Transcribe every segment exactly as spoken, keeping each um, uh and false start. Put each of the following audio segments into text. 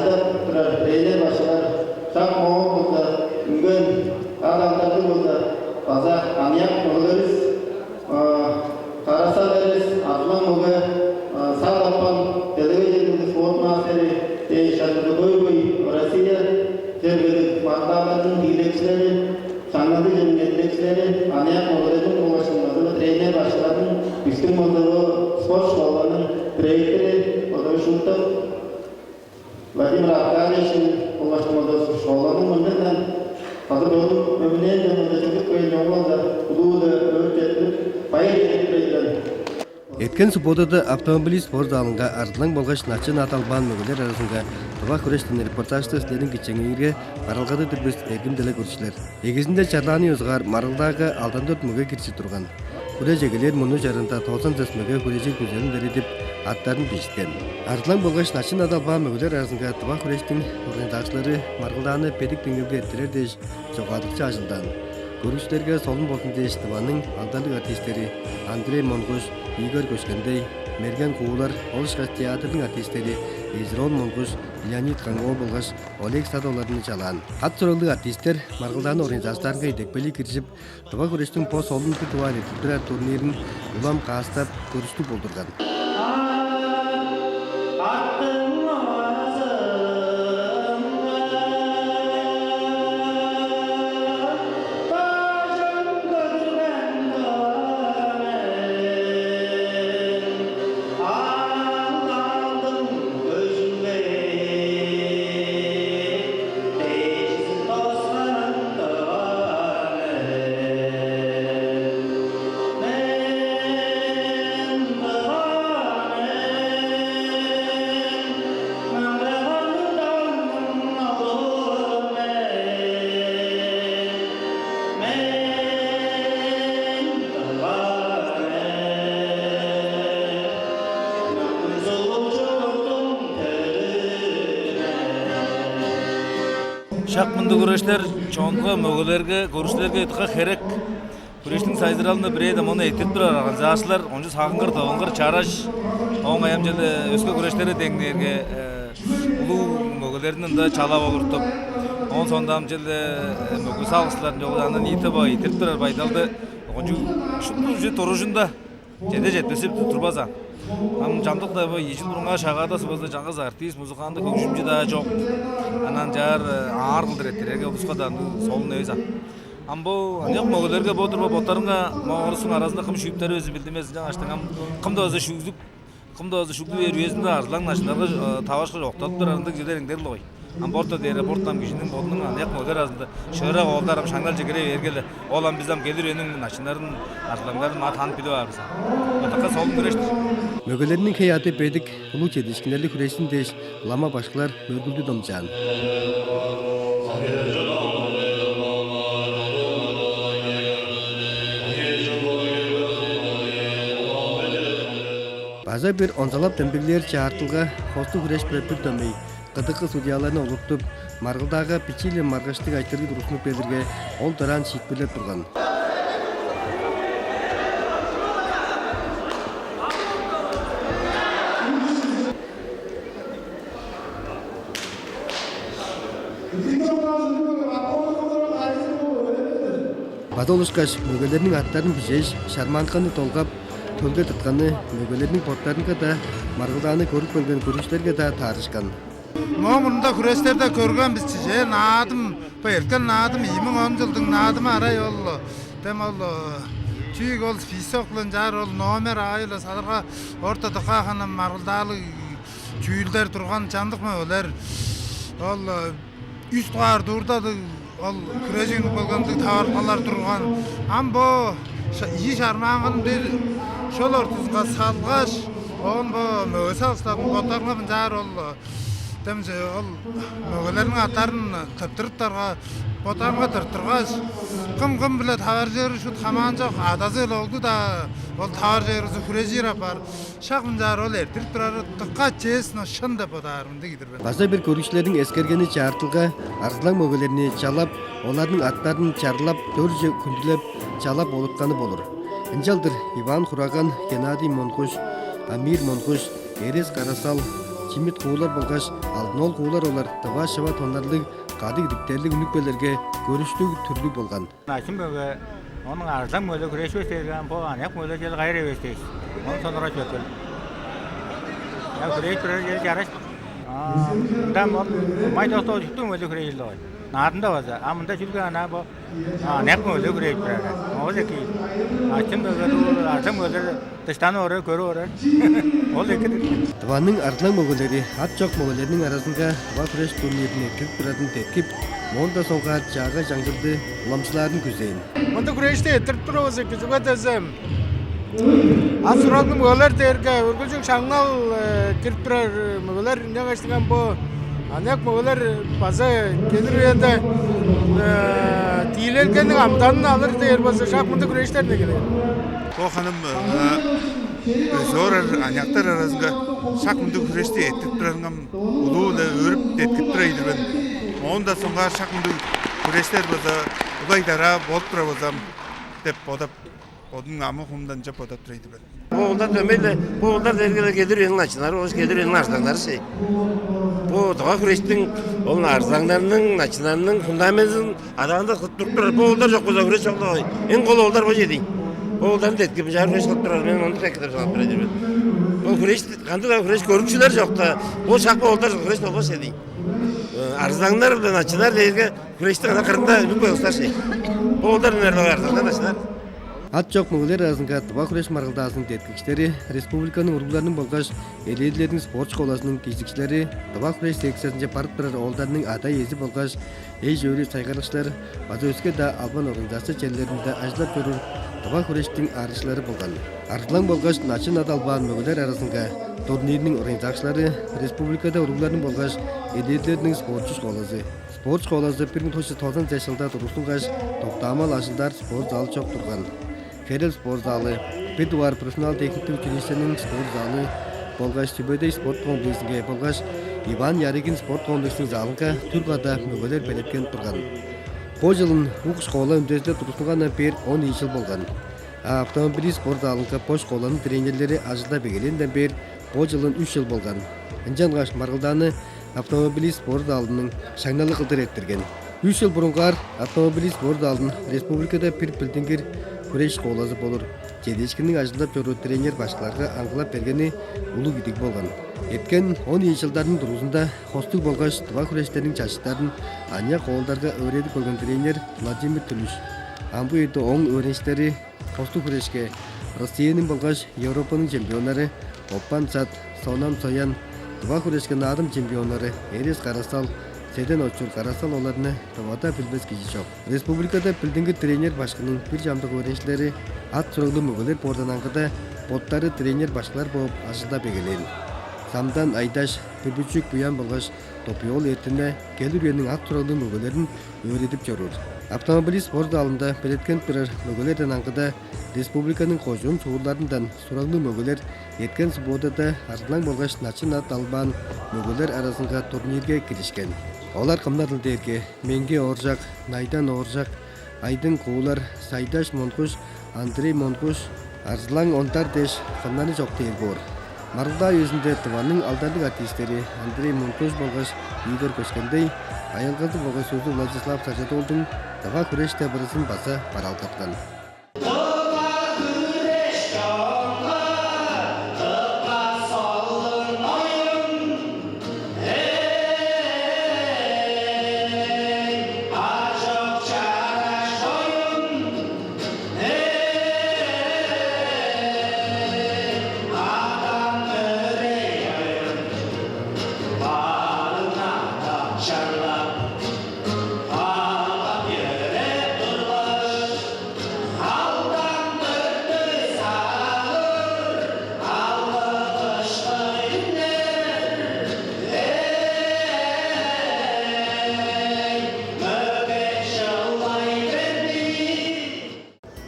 Турар тренер башкылар, шак моон болза үнген ат-алдарлыг болза база аныяк мөгелеривис, а, Карасал Эрес, Арзылаң мөге, а, саң тапкан делегей черниң спорт мастери дээш, шажынга көй-көй Россия чергелиг маргылдааларның тиилекчилери, шаңналдыг черниң эдилекчилери, аныяк мөгелерниң болгаштың база тренер башкыларның, бистиң болза бо спорт школаларының директору Одой Шутов Владимир Аркадьевичиниң болгаштың база школаның мурнундан база бөгүн өмүнээн мында чедип келген чогумга улуу-биле өөрүп четтирип, байыр чедирип тур мен. Эрткен субботада автомобилист спорт залынга арзылаң болгаш начын ат албаан мөгелер аразынга тыва хүрештен репортажты силерниң кичээнгейиңерге бараалгадыр бис, эргим деле көрүкчүлер. Эгезинде чарлааны ёзугаар маргылдаага алдан дөрт мөге киржип турган. Хүреш эгелээр мурнуу чарыында тозан сес мөге хүрежи күзелиндери деп аттарын бижиткен. Арзылаң болгаш начын ат албаан мөгелер аразынга тыва хүрештиң организаторлары маргылдааны бедик деңнелге эрттирер дээш чогаадыкчы ажылдаан. Көрүкчүлерге солун болзун дээш Тываның алдарлыг артистери Андрей Монгуш, Игорь Көшкендей, Мерген Куулар, ол ышкаш театрдың артистери Эзирон Монгуш, Леонид Каңгоо болгаш Олег Садовларны чалаан. Ат-сураглыг артистер маргылдааны организаторунга идепкейлиг киржип, тыва хүрештиң бо солун бир дугаар эртип турар турнирин улам каастап, көрүштүг болдурган. Шак мындыг хүрештер чонга, мөгелерге, көрүкчүлерге дыка херек. Хүрештиң сайзыралында бирээде мону эрттирип турар организаторлар, кончуг сагынгыр, тывынгыр, чараш, оон ам черле өске хүрештерге деңнээрге, э, улуг мөгелерни ында чалап олуртуп, оон соонда ам черле, э, мөге салыкчыларын чогу андан ийи тыва эрттирип турар байдалды кончуг шупту уже туружунда чеде-четпес турбас аан. Ам чамдыкта бо ийи чыл бурунгаар шагаарда болза чаңгыс артист, музыкант, хөгжүмчү-даа чок. Анаа ынчаар, э, аар кылдыр эрттирерге улуска-даа ындыг солун эвес аан. Ам бо аныяк мөгелерге бо турба боттарынга, мо орустуң аразында кым шүүптери безин билдинмес, ынчангаштың ам кым-даа болза шүүзүп, кым-даа болза шүглү бээр үезинде арзылаң начыннарга, э, таварышкаш окталып турар ындыг чүвелер эңдерил-ле болгай. Ам борта дээрге, борта ам кижиниң бодунуң аныяк мөгелер аразында шыырак оолдар ам шаңналче кире бээрге-ле, ол ам бис ам келир үениң начыннарын, арзылаңнарын маа танып билип аар бис ам. Ындыг-даа солун хүреш-тир. Мөгелерниң хей-аъды бедик, улуг чедиишкиннерлиг хүрежин дээш, лама башкылар мөргүлдү домчаан. База бир онзалап демдеглээр чаартылга хостуг хүреш-биле бир дөмей, кыдык судьяларны олуртуп, маргылдаага бичии-ле маргыштыг айтырыг тургустунуп келирге, ол дораан шиитпирлеп турган. База ол ышкаш мөгелерниң аттарын бижээш, шарманканы долгап, төлге тыртканы мөгелерниң боттарынга-даа, маргылдааны көрүп келген көрүкчүлерге-даа таарышкан. Моон мурнунда хүрештерде көрген бис, чижээ, Наадым, бо эрткен Наадым, ийи муң он чылдың Наадымы арай ол, дем ол, чүү ийик, ол список-биле ынчаар ол номер аайы-биле салырга, орта дыка ханам маргылдаалыг чүүлдер турган, чамдык мөгелер. Ол, э, үш дугаар турда-даа ол хүрежип үнүп келген ындыг таварылгалар турган. Ам бо ша-, ийи шарманканы дир шол ортузунга салгаш, оон бо мөге салыкчыларының боттарынга мынчаар ол, э, демче ол мөгелерниң аттарын тырттырыптарга, боттарынга тырттыргаш, кым кым-биле таваржыры шуут хамаан чок, адазы-биле оглу-даа ол таваржыры хүрежир апаар. Шак мынчаар ол эрттирип турары дыка честно, шын деп бодаар мындыг кижи-дир мен. База бир көрүкчүлерниң эскергени чаартылга арзылаң мөгелерни чалап, оларның аттарын чарлап, дөрже хүндүлеп, чалап олуртканы болур. Ынчалдыр Иван Хураган, Геннадий Монгуш, Амир Монгуш, Эрес Карасал, Чимит Куулар болгаш Алдын-оол Куулар олар тыва-шыва тоннарлыг кадыг идиктерлиг үнүпкелерге көрүштүг-түрлүг болган. Начын мөге, оон арзылаң мөгелер хүреживес дээрге ам бо аныяк мөгелер черле кайыр эвес дээш. Ону сонуургап чордум. Я, хүрежип турар чери чараш. А, мында ам ол май доктоо чуттуг мөгелер хүрежип-ле кой. Наадымда база. А мында чүгле анаа бо, а, аныяк мөгелер хүрежип турар. Ол эки. Начын мөге, арзылаң мөгелер дыштанып орар, көрүп орар. Ол эки-дир. Тываның арзылаң мөгелери ат чок мөгелерниң аразынга тыва хүреш турнирин эрттирип турарын деткип, моон-даа соңгаар чаагай чаңчылды уламчылаарын күзээн. Мында хүрешти эрттирип турувус эки, чүге дизе ат-сураглыг мөгелер дээрге үргүлчү шаңнал, э, кирип турар, э, мөгелер, ынчангаштың ам бо аныяк мөгелер база келир үеде, э, тиилелгениң амданын алыр дээр болза, шак мындыг хүрештерни эгелээр. Бо ханам, э, өзүп орар аныяктар аразынга шак мындыг хүрешти эрттирип турарыңар улуу-биле өөрүп, деткип турар-дыр мен. Моон-даа соңгаар шак мындыг хүрештер база улай-дараа болуп турар болза ам деп бодап, бодум амы-хуумдан ынчап бодап турар-дыр мен. Бо оолдар дөмей-ле, бо оолдар дээрге-ле келир үениң начыннары, ол келир үениң арзылаңнары сей. Бо тыва хүрештиң, ол арзылаңнарның, начыннарның фундаментин адаанда кылып туруп турар. Бо оолдар чок болза, хүреш чок-ла кой. Эң кол оолдар бо чедиң. Бо оолдарны деткип, ынчаар хүреш кылып турар. Мен ону тек деп санап турар-дыр мен. Бо хүреш, кандыг-даа хүреш көрүкчүлер чок-даа. Бо шак бо оолдар хүреш болбас чедиң. Э, арзылаңнар-биле начыннар дээрге хүрештиң ана кырында үнүп калыптар шей. Бо оолдар үнерлер, арзылаңнар, начыннар. Ат чок мөгелер аразынга тыва хүреш маргылдаазының деткикчилери, республиканың уругларының болгаш элээдилерниң спорт школазының кижизидикчилери, тыва хүреш секциязынче барып турар оолдарның ада-иези болгаш эш-өөрү сайгарыкчылар база өске-даа албан организация черлеринде ажылдап чоруур тыва хүрештиң аарыкчылары болган. Арзылаң болгаш начын ат албаан мөгелер аразынга турнирниң организакчылары республикада уругларның болгаш элээдилерниң спортчу школазы. Спорт школазы бир муң тос чүс тозан сес чылда тургустунгаш, доктаамал ажылдаар спорт залы чок турган. Херел спорт залы, бир дугаар профессионал техниктиг училищениң спорт залы болгаш Сүбедей спорт комплексинге болгаш Иван Ярыгин спорт комплексиниң залынга түр када мөгелер белеткенип турган. Бо чылын ук школа үндезилеп тургустунгандан бээр он ийи чыл болган. А автомобилист спорт залынга бо школаның тренерлери ажылдап эгелээнден бээр бо чылын үш чыл болган. Ынчангаш маргылдааны автомобилист спорт залының шаңналы кылдыр эрттирген. Үш чыл бурунгаар автомобилист спорт залын республикада бир билдингир хүреш школазы болур чедиишкинниң ажылдап чоруур тренер башкыларга аңгылап бергени улуг идиг болган. Эрткен он ийи чылдарның дургузунда хостуг болгаш тыва хүрештерниң чажыттарын аныяк оолдарга өөредип келген тренер Владимир Түлүш. Ам бо үеде ооң өөреникчилери хостуг хүрешке Россияның болгаш Европаның чемпионнары Оппан Сат, Сонам Соян, тыва хүрешке Наадым чемпионнары Эрес Карасал, Седен Очур Карасал оларны Тывада билбес кижи чок. Республикада билдингир тренер башкының бир чамдык өөреникчилери ат-сураглыг мөгелер боордан аңгыда боттары тренер башкылар бооп ажылдап эгелээн. Самдан Айдаш, Бүрбүчүк Буян болгаш Допуй-оол Эртине келир үениң ат-сураглыг мөгелерин өөредип чоруур. Автомобилист спорт залында белеткенип турар мөгелерден аңгыда республиканың кожуун суурларындан сураглыг мөгелер эрткен субботада арзылаң болгаш начын ат албаан мөгелер аразынга турнирге киришкен. Олар кымнар-дыл дээрге Меңги Ооржак, Найдан Ооржак, Айдың Куулар, Сайдаш Монгуш, Андрей Монгуш, Арзылаң Ондар дээш, кымнары чок дээр боор. Маргылдаа үезинде Тываның алдарлыг артистери Андрей Монгуш болгаш Игорь Көскендей, аялгазы болгаш сөзү Владислав Сажат-оолдуң тыва хүреш деп ырызын база бараалгаткан.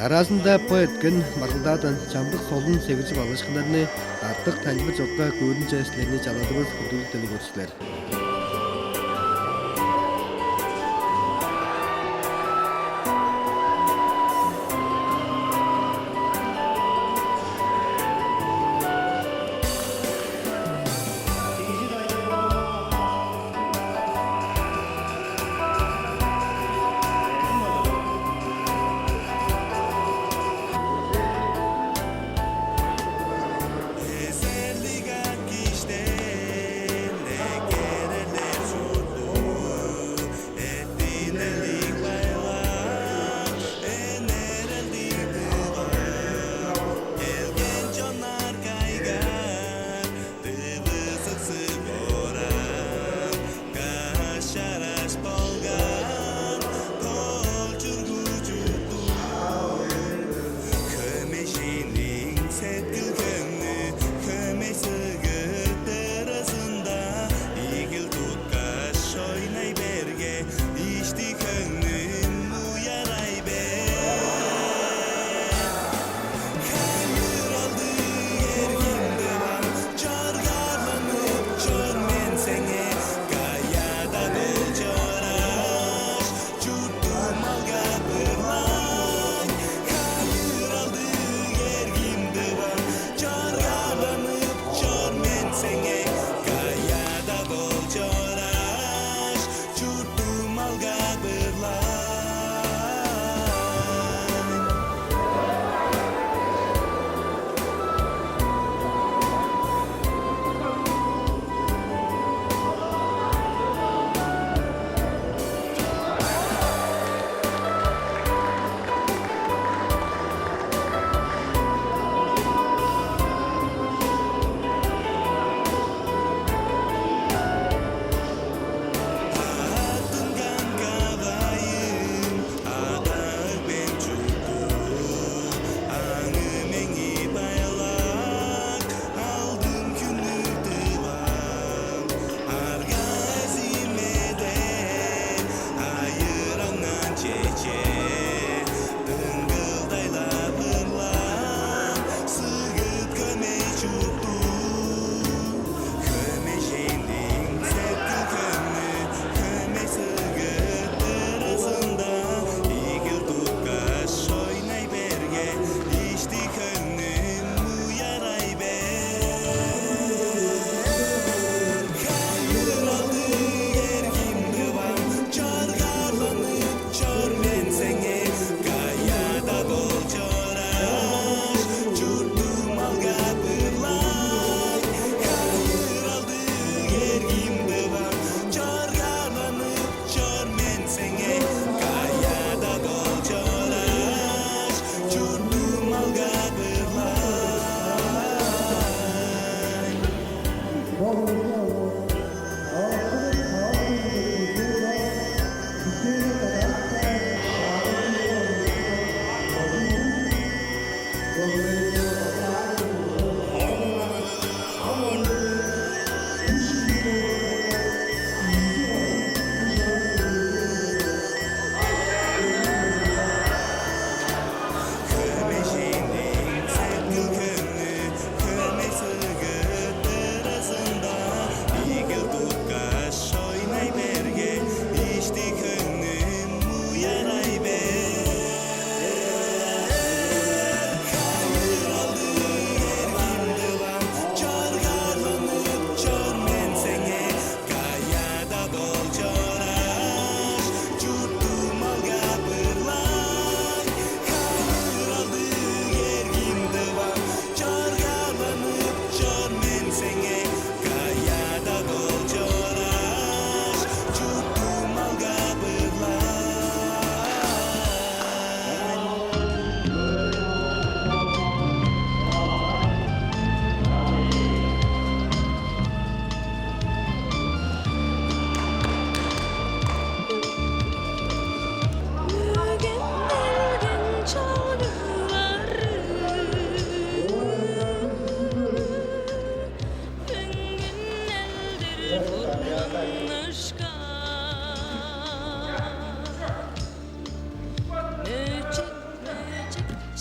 Дараазында бо эрткен маргылдаадан чамдык солун сегиржип алгашкыннарны артык танчылыг чокка көөрүнче силерни чаладывыс, хүндүлүг телекөрүкчүлер.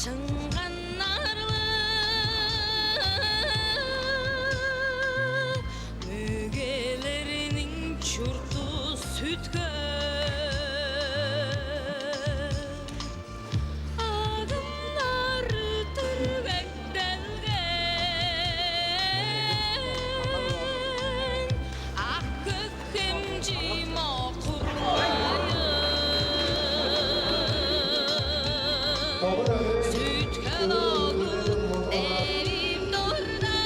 Чыңганнарлыг мөгелерниң чурту Сүт-Хөл. Агымнар түргектелген, ак-көк хемчи мокурлайын. Сүт-Хөл оглу девип турда,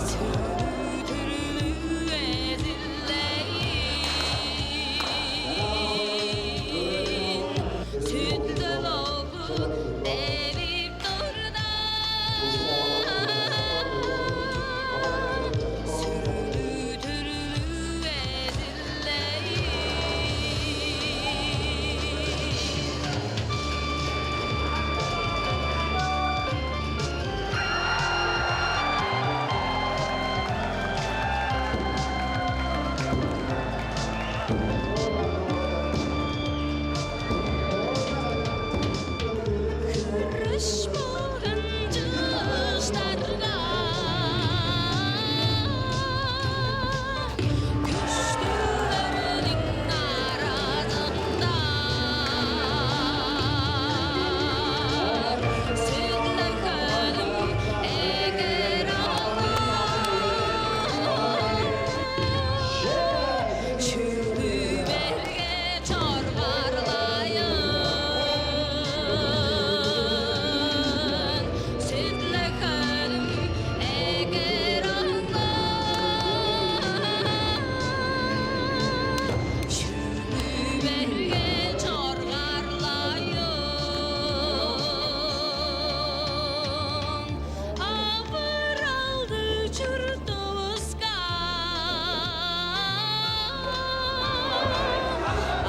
сүрү-дүрү эзилейн. Сүт-Хөл оглу девип турда, сүрү-дүрү эзилейн. Хырыш болган чыыштарга, күштүглерниң аразында Сүт-Хөлүм эгер оглу. Шүлү берге чоргарлайын, Сүт-Хөлүм эгер оглу. Шүлү берге чоргарлайын, авыралдыг чуртувуска.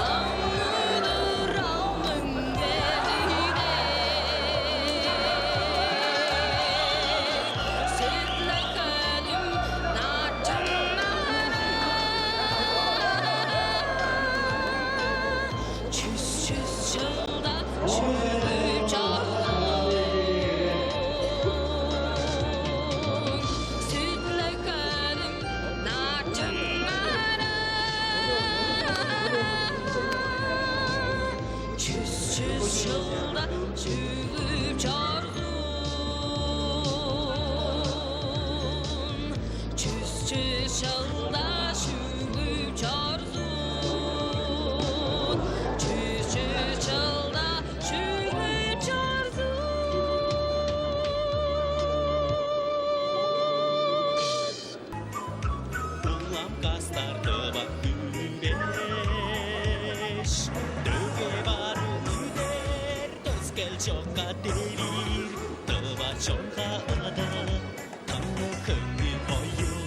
Амыдырал мөңгезиде, Сүт-Хөлүм начын ара. Чүс, чүс чылда шүлү чорзун, Сүт-Хөлүм начын ара. Чүс, чүс чылда шүлү чорзун, чүс, чүс чылда шүлү чорзун, чүс, чүс чылда шүлү чорзун. Улам кастар тыва хүвеш, дөге барын үдер, төскел чокка девиир, тыва чонга ыдык, тынныг хөңнүң оюн.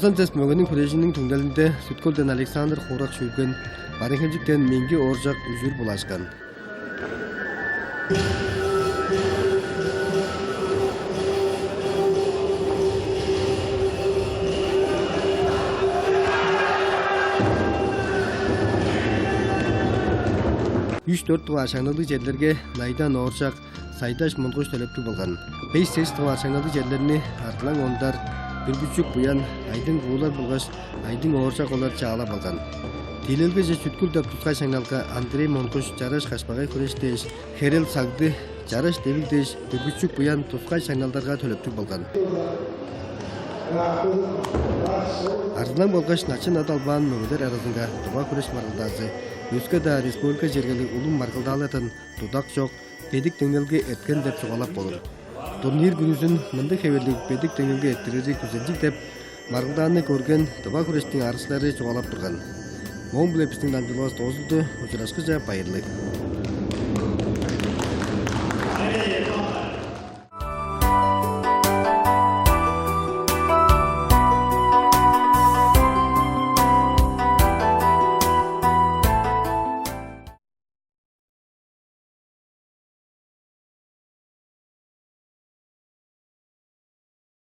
Антон Сес мөгениң хүрежиниң түңнелинде Сүт-Хөлден Александр Хуурак шүүрген, Барыын-Хемчиктен Меңги Ооржак үзүүр булаашкан. Үш-дөрт дугаар шаңналдыг черлерге Найдан Ооржак, Сайдаш Монгуш төлептиг болган. Беш-сес дугаар шаңналдыг черлерни Арзылаң Ондар, Бүргүчүк Буян, Айдың Куулар болгаш Айдың Ооржак олар чаалап алган. Тиилелгеже Сүт-Хөл деп тускай шаңналга Андрей Монгуш, Чараш Кашпагай хүреш дээш, Херел Сагды, Чараш Девиг дээш, Бүргүчүк Буян тускай шаңналдарга төлептиг болган. Арзылаң болгаш начын ат албаан мөгелер аразынга тыва хүреш маргылдаазы өске-даа республика чергелиг улуг маргылдаалардан дудак чок, бедик деңнелге эрткен деп чугаалап болур. Турнир бүрүзүн мындыг хевирлиг бедик деңнелге эрттирери күзелчиг деп, маргылдааны көрген тыва хүрештиң арыкчылары чугаалап турган. Мооң-биле бистиң дамчыдылгавыс доозулду, ужурашкыже байырлыг.